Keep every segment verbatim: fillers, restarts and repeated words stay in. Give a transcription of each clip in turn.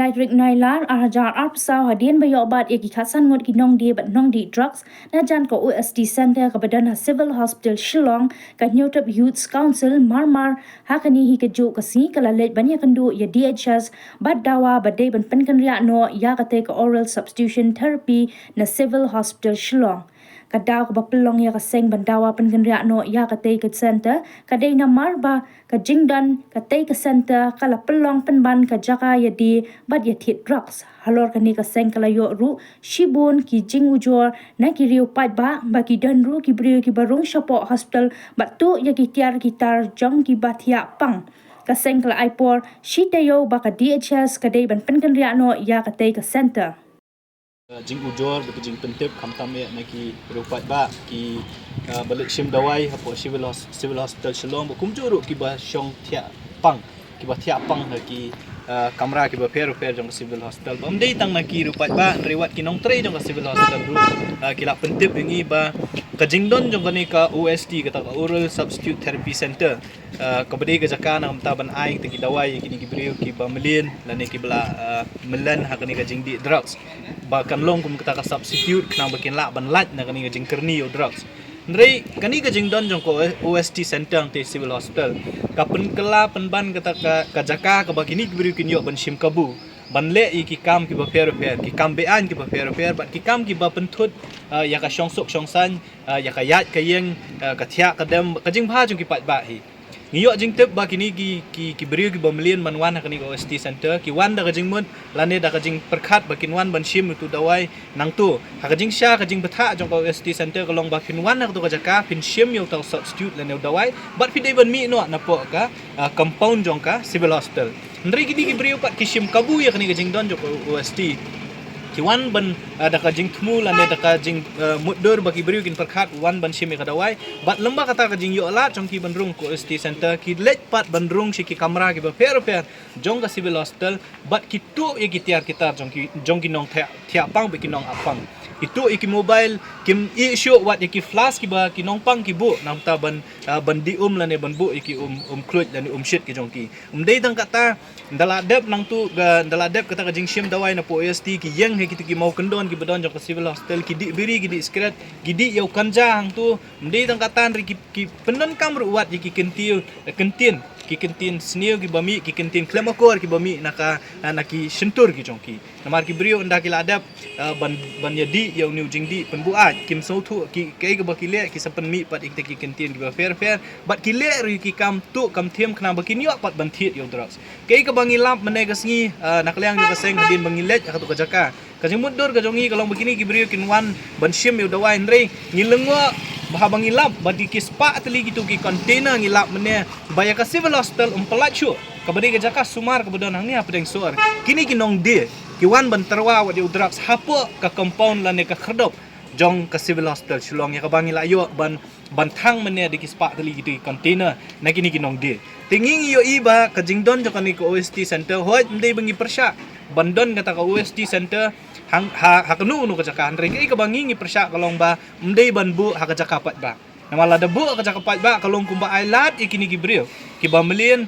Tarik Nailar, ar hajar arphew saw, hadien ba ïoh bat ïa ki khatsan ngut ki nongdie bad nongdih drugs, na jan ka O S T Center kaba don ha Civil Hospital Shillong, ka Hynñiewtrep Youths Council, Marmar, ha kane hi kajuh ka sngi ka la leit ban ïakynduh ïa D H S bad dawa ba dei ban pynkynriah noh ïa katei ka oral substitution therapy na Civil Hospital Shillong. Ka daw kaba pynlong ïa ka seng ban dawa pynkynriah noh ïa katei ka center ka dei namar ba ka jingdon katei ka center ka la pynlong pynban ka jaka ïadie bad ïathied drugs. Halor kane ka seng ka la ïoh ruh shibun ki jingujor na ki riew paidbah ba ki don ruh ki briew kiba rung shapoh hospital bad tuh ïa ki tiar ki tar jong kiba thiah pang. Ka seng ka la ai por shi taïew ba ka D H S ka dei ban pynkynriah noh ïa katei ka center. Jingujor bad ka jingpyntip khamtam eh na ki riew paidbah ki, uh, ba leit shim dawai hapoh Civil, Hos- Civil Hospital Shillong, ba kumjuh ruh kiba shong thiah pang, kiba thiah pang ha ki, uh, kamra kiba pher pher jong ka Civil Hospital. Bym dei tang na ki riew paidbah, hynrei wat ki nongtrei jong ka Civil Hospital ruh, uh, ki la pyntip ïa ngi ba ka jingdon jong kane ka O S T, kata ka Oral Substitute Therapy Center, uh, kaba dei ka jaka na ka bynta ban ai kita ki dawai ïa kine ki briew kiba mlien lane kiba la, uh, mlien ha kane ka jingdih drugs, ba kan long kum kata ka substitute khnang ba kin lah ban lait na kane ka jingkyrni ïa u drugs. Hynrei kane ka jingdon jong ka O S T Center hangtei Civil Hospital ka pynkylla pynban kata ka, ka jaka kaba kine ki briew kin ïoh ban shim kabu ban leh ïa ki kam kiba pher pher, ki kam be-aiñ kiba pher pher bad ki kam kiba pynthut, uh, ïa ka shongsuk shongsaiñ, uh, ïa ka ïaid ka ïeng, uh, ka thiah ka dem, ka jingbha jong ki paidbah hi. Ngi ïoh jingtip ba kine ki, ki, ki briew kiba mlien ban wan ha kane ka O S T Center ki wan da ka jingmut lane da ka jingpyrkhat ba kin wan ban shim utu u dawai nangtu. Ha ka jingshisha ka jingbthah jong ka O S T Center ka long ba phin wan ha katu ka jaka phin shim ïa uta u substitute lane u dawai bad phi dei ban mih noh napoh ka, uh, compound jong ka Civil Hospital. Hynrei kine ki briew pat ki shim kabu ïa kane ka jingdon jong ka O S T. Ki wan ban, uh, da ka jingthmu lane da ka jing, uh, mutdur ba ki briew kin pyrkhat wan ban shim ïa ka dawai. Bad lyngba kata ka jingïoh lad jong ki ban rung ka O S T Center ki leit pat ban rung sha ki kamra kiba pher pher jong ka Civil Hospital bad ki tuh ïa ki tiar ki tar jong ki, jong ki nongthiah, thiah pang bad ki nongap pang. Ki tuh ïa ki mobile, kim ïeh shuh wat ïa ki flask kiba ki nongpang ki buh na ka bynta ban, uh, ban dih um lane ban buh ïa ki um, um khluit lane um shit ki jong ki. Ym dei tang kata, ynda la dep nangtu, ynda la dep kata ka jingshim dawai napoh O S T ki ïeng ha kitu ki mawkyndon kiba don jong ka Civil Hospital, ki dih biri, ki dih sikret, ki dih ïa u kanja hangtu. Ym dei tang kata, hynrei ki, ki pyndonkam ruh wat ïa ki kyntien, eh, kyntien, ki kyntien sniew kiba mih, ki kyntien khlem akor kiba mih na ka, na, na ki shyntur ki jong ki. Namar ki briew ynda ki la dep, eh, ban, ban ïadih ïa une u jingdih pynbuaid, kim sngewthuh ki, kaei kaba ki leh, ki sa pynmih pat ïa kita ki kyntien kiba pher pher bad ki leh ruh ïa ki kam tuh kam thiem khnang ba kin ïoh pat ban thied ïa u drugs. Kaei kaba ngi lap mynne ka sngi, eh, na ka liang jong ka seng hadien ba ngi leit ha katu ka jaka, ka jingmutdur ka jong ngi ka long ba kine ki briew kin wan ban shim ïa u dawai, hynrei ngi lyngngoh ba haba ngi lap ba dei ki spah tylli kitu ki container ngi lap mynne ba ïa ka Civil Hospital ym pynlait shuh, kaba dei ka jaka sumar kaba don hangne ha pdeng sor. Kine ki nongdie ki wan ban tyrwa wat ïa u drugs hapoh ka compound lane ka khyrdop jong ka Civil Hospital Shillong, ïa kaba ngi la ïoh ban, ban thang mynne da ki spah tylli kitu ki container na kine ki nongdie. Te ngi, ngi ïohi ba ka jingdon jong kane ka O S T Center, hooid, ym dei ba ngi pyrshah ban don kata ka O S T Center ha, ha, ha kano kano ka jaka, hynrei kaei kaba ngi, ngi pyrshah ka long ba ym dei ban buh ha ka jaka paidbah. Namar lada buh ha ka jaka paidbah ka long kumba ai lad ïa kine ki briew kiba mlien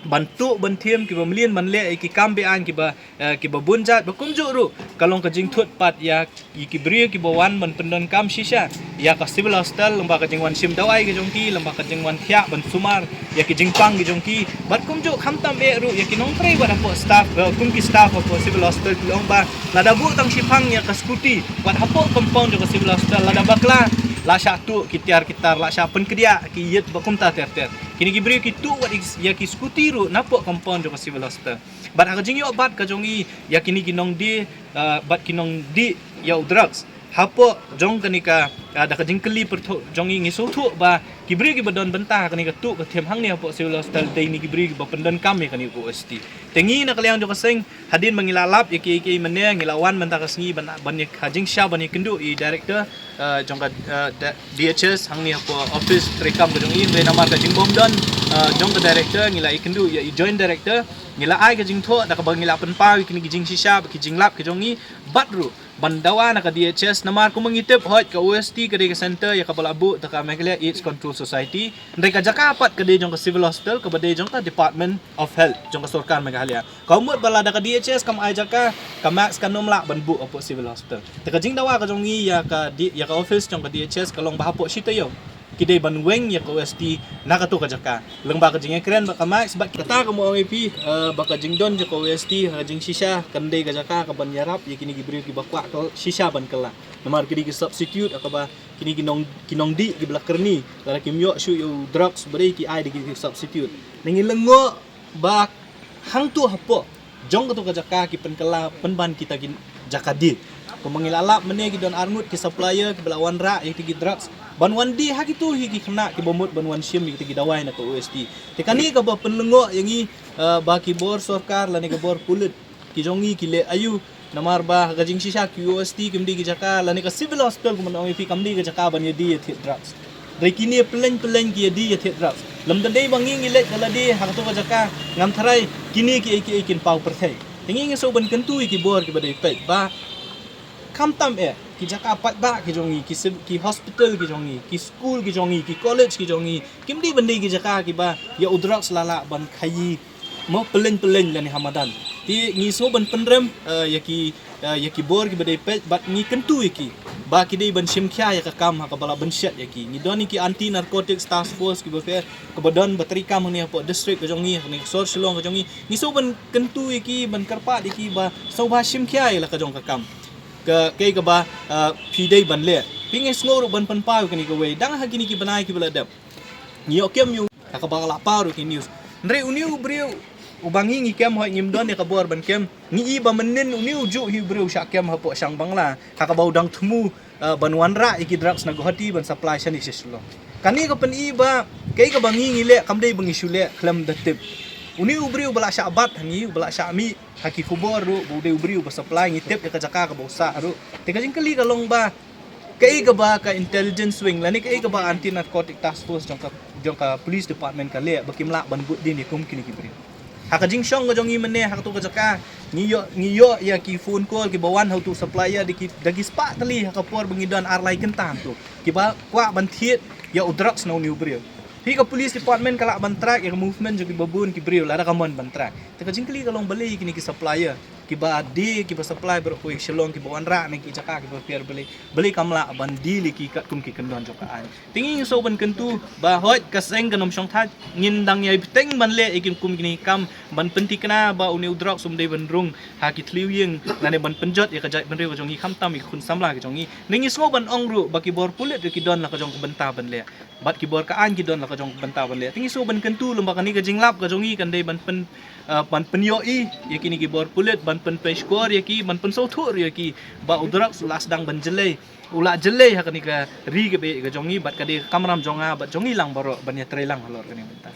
ban tuh ban thiem, kiba mlien ban leh ïa ki kam be-aiñ kiba, eh, kiba bun jait, ba kumjuh ruh ka long ka jingthut pat ïa, ïa ki briew kiba wan ban pyndonkam shisha ïa ka Civil Hospital lyngba ka jingwan shim dawai ka jong ki, lyngba ka jingwan thiah ban sumar ïa ki jingpang ki jong ki. Bad kumjuh khamtam eh ruh ïa ki nongtrei wat hapoh staff, eh, kum ki staff hapoh Civil Hospital ki ong ba lada buh tang shiphang ïa ka scooty wat hapoh compound jong ka Civil Hospital, lada bakla la shah tuh ki tiar ki tar, la shah pynkdiah ki ïit bad kumta ter ter. Kine ki briew ki tuh wat ïa ki scooty ruh napoh compound jong ka Civil Hospital. Bad ha ka jingïoh bat ka jong ngi ïa kine ki nongdie, ah, bad ki nongdih ïa u drugs hapoh jong kane ka, ah, da ka jingkylli pyrthuh jong ngi, ngi sngewthuh ba ki briew kiba don bynta ha kane ka tuh ka thiem hangne hapoh Civil Hospital dei ne ki briew kiba pyndonkam ïa kane ka O S T. Te ngi na ka liang jong ka seng, hadien ba ngi la lap ïa kiei kiei mynne, ngi la wan mynta ka sngi ban, ban ïa, ha jingshisha ban ïakynduh ïa i director, ah, jong ka, ah, D H S hangne hapoh office treikam ka jong i, hynrei namar ka jingbym don, ah, jong ka director, ngi la ïakynduh ïa i joint director, ngi la ai ka jingthoh da kaba ngi la pynpaw ïa kine ki jingshisha bad ki jinglap ki jong ngi, bad ruh ban dawa na ka D H S, namar kumba ngi tip hoi ka O S T ka dei ka center ïa kaba la buh da ka Meghalaya AIDS Control Society. Hynrei ka jaka pat ka dei jong ka Civil Hospital kaba dei jong ka Department of Health jong ka sorkar Meghalaya. Ka mut ba lada ka D H S kam ai jaka, ka Max kan ym lah ban buh hapoh Civil Hospital. Te ka jingdawa ka jong ngi ïa ka D-, ïa ka office jong ka D H S ka long ba hapoh shi taïew ki dei ban weng ïa ka O S T na kato ka jaka. Lyngba ka jingïakren bad ka Max bad kata ka mut ong ïa phi, eh, ba ka jingdon jong ka O S T ha ka jingshisha kan dei ka jaka kaban ïarap ïa kine ki briew kiba kwah ka shisha ban kylla. Namar ki dei ki substitute ha kaba kine ki nong, ki nongdih kiba la kyrni, lada kim ïoh shuh ïa u drugs ba dei ki ai da ki substitute. Ngi lyngngoh ba hangto hapoh jong kato ka jaka ki pynkylla pynban kita ki jaka die. Kumba ngi la lap mynne ki don arngut ki supplier kiba la wanrah ïa kita ki drugs ban wan die ha kito hi ki khynnah kiba mut ban wan shim ïa kita ki dawai na ka O S T. Te kane kaba pynlyngngoh ïa ngi, eh, ba ki bor sorkar lane ka bor pulit ki jong ngi ki leh aïu, namar ba ha ka jingshisha ki O S T kim dei ki jaka lane ka Civil Hospital kumba ong ïa phi kam dei ka jaka ban ïa die ïa thied drugs. Hynrei kine pylleng pylleng ki ïa die ïa thied drugs. Lymda dei ba ngi ngi leit da lade ha kato ka jaka ngam tharai kine kiei kiei kin paw pyrthei. Te ngi ngi sngewbha ban kyntu ïa ki bor kiba dei peit ba khamtam eh ki jaka paidbah ki jong ngi, ki civ-, ki hospital ki jong ngi, ki school ki jong ngi, ki college ki jong ngi, kim dei ban dei ki jaka kiba ïa u drugs la lah ban khaïi mo pylleng pylleng lane ha madan. Te ngi sngewbha ban pynrem, eh, ïa ki, eh, ïa ki bor kiba dei peit bad ngi kyntu ïa ki ba ki dei ban shim khia ïa ka kam ha kaba la ban shet ïa ki. Ngi don ïa ki Anti Narcotics Task Force kiba pher kaba don ba treikam hangne hapoh district ka jong ngi, hangne ka sor Shillong ka jong ngi. Ngi sngewbha ban kyntu ïa ki, ban kyrpad ïa ki ba sngewbha shim khia ïa la ka jong ka kam. Ka, kaei kaba, eh, phi dei ban leh. Phi ngi sngew ruh ban pynpaw kane kawei dang ha kine ki bnai kiba la dep. Ngi ïoh kem ïa u ha kaba la paw ruh ki news. Hynrei une u briew uba ngi ngi kem hoi ngim don ïa ka bor ban kem. Ngi i ba mynnin une u juh hi u briew shah kem hapoh Shangbangla ha kaba u dang thmu, eh, ban wanrah ïa ki drugs na Guwahati ban supply shane sha Shillong. Kane ka pyni ba kaei kaba ngi ngi leh kam dei ba ngi shu leh khlem da tip. Une u briew ba la shah bat ha ngi, ba la shah mih ha ki khubor ruh ba u dei u briew ba supply, ngi tip ïa ka jaka kaba u sah ruh. Te ka jingkylli ka long ba kaei kaba ka intelligence wing lane kaei kaba Anti Narcotic Task Force jong ka, jong ka police department ka leh ba kim lah ban bud dien ïa kum kine ki briew. Ha ka jingshong ka jong ngi mynne ha kato ka jaka ngi ïoh, ngi ïoh ïa ki phone call kiba wan ha uto u supplier da ki, da ki spah tylli ha ka por ba ngi don ar lai kynta hangto kiba kwah ban thied ïa u drugs na une u briew. Phi ka police department ka lah ban track ïa ka movement jong kiba bun ki briew lada ka mon ban track. Te ka jingkylli ka long balei kine ki supplier kiba die, kiba supply baroh kawei Shillong, kiba wanrah na ki jaka kiba pher, balei, balei kam lah ban deal ïa ki katkum ki kyndon jong ka aiñ. Te ngi ngi sngewbha ban kyntu ba hoi ka seng kan ym shong thait, ngin dang ïai bteng ban leh ïa ki kum kine ki kam ban pynthikna ba une u drugs um dei ban rung ha ki thliew ïing lane ban pynjot ïa ka jaitbynriew ka jong ngi khamtam ïa ki khun samla ka jong ngi. Ngi ngi sngewbha ban ong ruh ba ki bor pulit ruh ki don la ka jong ka bynta ban leh bad ki bor ka aiñ ki don la ka jong ka bynta ban leh. Te ngi sngewbha ban kyntu lyngba kane ka jinglap ka jong ngi kan dei ban pyn, eh, ban pynïohi ïa kine ki bor pulit, ban pynpei shkor ïa ki, ban pynsngewthuh ruh ïa ki ba u drugs u la sdang ban jyllei, u la jyllei ha kane ka ri kaba ïeit ka jong ngi bad ka dei ka kamram jong nga bad jong ngi lang baroh ban ïatrei lang halor kane ka bynta.